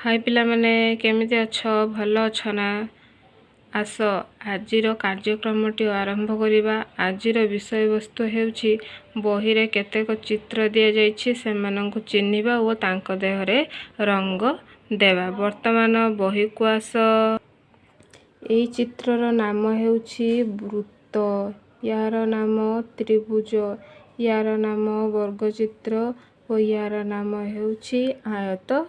High ପିଲାମାନେ, କେମିତି ଅଛ? ଭଲ ଅଛ ନା? ଆସ, ଆଜିର କାର୍ଯ୍ୟକ୍ରମଟି ଆରମ୍ଭ କରିବା। ଆଜିର ବିଷୟବସ୍ତୁ ହେଉଛି ବହିରେ କେତେକ ଚିତ୍ର ଦିଆଯାଇଛି, ସେମାନଙ୍କୁ ଚିହ୍ନିବା ଓ ତାଙ୍କ ଦେହରେ ରଙ୍ଗ ଦେବା। ବର୍ତ୍ତମାନ ବହିକୁ ଆସ। ଏଇ ଚିତ୍ରର ନାମ ହେଉଛି ବୃତ୍ତ, ୟାର ନାମ ତ୍ରିଭୁଜ, ୟାର ନାମ ବର୍ଗଚିତ୍ର ଓ ୟାର ନାମ ହେଉଛି ଆୟତ।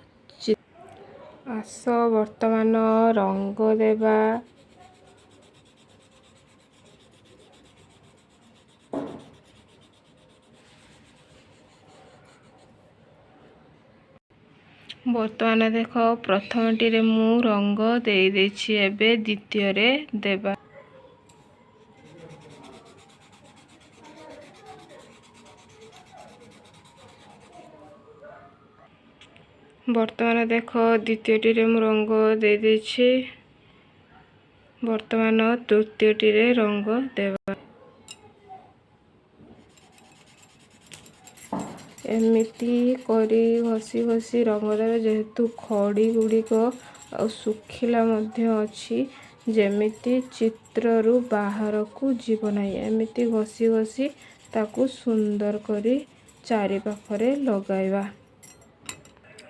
ଆସ, ବର୍ତ୍ତମାନ ରଙ୍ଗ ଦେବା। ବର୍ତ୍ତମାନ ଦେଖ, ପ୍ରଥମଟିରେ ମୁଁ ରଙ୍ଗ ଦେଇଦେଇଛି, ଏବେ ଦ୍ୱିତୀୟରେ ଦେବା। ବର୍ତ୍ତମାନ ଦେଖ, ଦ୍ୱିତୀୟଟିରେ ମୁଁ ରଙ୍ଗ ଦେଇଦେଇଛି, ବର୍ତ୍ତମାନ ତୃତୀୟଟିରେ ରଙ୍ଗ ଦେବା। ଏମିତି କରି ଘଷି ଘଷି ରଙ୍ଗ ଦେବେ, ଯେହେତୁ ଖଡ଼ି ଗୁଡ଼ିକ ଆଉ ଶୁଖିଲା ମଧ୍ୟ ଅଛି, ଯେମିତି ଚିତ୍ରରୁ ବାହାରକୁ ଯିବ ନାହିଁ। ଏମିତି ଘଷି ଘଷି ତାକୁ ସୁନ୍ଦର କରି ଚାରିପାଖରେ ଲଗାଇବା।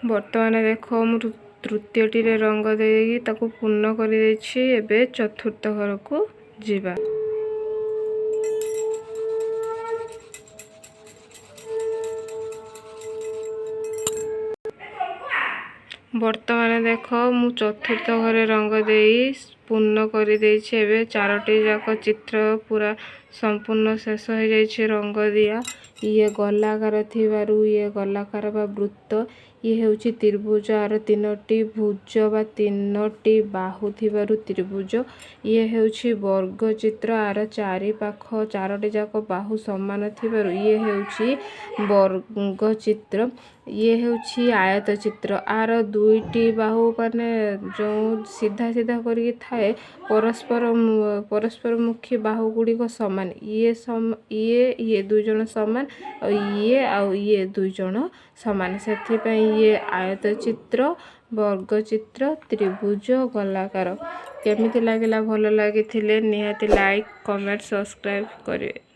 ବର୍ତ୍ତମାନ ଦେଖ, ମୁଁ ତୃତୀୟଟିରେ ରଙ୍ଗ ଦେଇକି ତାକୁ ପୂର୍ଣ୍ଣ କରିଦେଇଛି। ଏବେ ଚତୁର୍ଥ ଘରକୁ ଯିବା। ବର୍ତ୍ତମାନ ଦେଖ, ମୁଁ ଚତୁର୍ଥ ଘରେ ରଙ୍ଗ ଦେଇ ପୂର୍ଣ୍ଣ କରିଦେଇଛି। ଏବେ ଚାରୋଟି ଯାକ ଚିତ୍ର ପୁରା ସମ୍ପୂର୍ଣ୍ଣ ଶେଷ ହୋଇଯାଇଛି ରଙ୍ଗ ଦିଆ। ଇଏ ଗୋଲାକାର ଥିବାରୁ ଇଏ ଗୋଲାକାର ବା ବୃତ୍ତ। ଇଏ ହେଉଛି ତ୍ରିଭୁଜ, ଆର ତିନୋଟି ଭୁଜ ବା ତିନୋଟି ବାହୁ ଥିବାରୁ ତ୍ରିଭୁଜ। ଇଏ ହେଉଛି ବର୍ଗ ଚିତ୍ର, ଆର ଚାରି ପାଖ ଚାରୋଟି ଯାକ ବାହୁ ସମାନ ଥିବାରୁ ଇଏ ହେଉଛି ବର୍ଗ ଚିତ୍ର। ଇଏ ହେଉଛି ଆୟତ ଚିତ୍ର, ଆର ଦୁଇଟି ବାହୁ ମାନେ ଯେଉଁ ସିଧା ସିଧା କରିକି ଥାଏ, ପରସ୍ପରମୁଖୀ ବାହୁ ଗୁଡ଼ିକ ସମାନ। ଇଏ ଇଏ ଇଏ ଦୁଇ ଜଣ ସମାନ, ଆଉ ଇଏ ଆଉ ଇଏ ଦୁଇ ଜଣ ସମାନ। ସେଥିପାଇଁ ଇଏ ଆୟତ ଚିତ୍ର, ବର୍ଗ ଚିତ୍ର, ତ୍ରିଭୁଜ, ଗୋଲାକାର। କେମିତି ଲାଗିଲା? ଭଲ ଲାଗିଥିଲେ ନିହାତି ଲାଇକ୍, କମେଣ୍ଟ, ସବସ୍କ୍ରାଇବ୍ କରିବେ।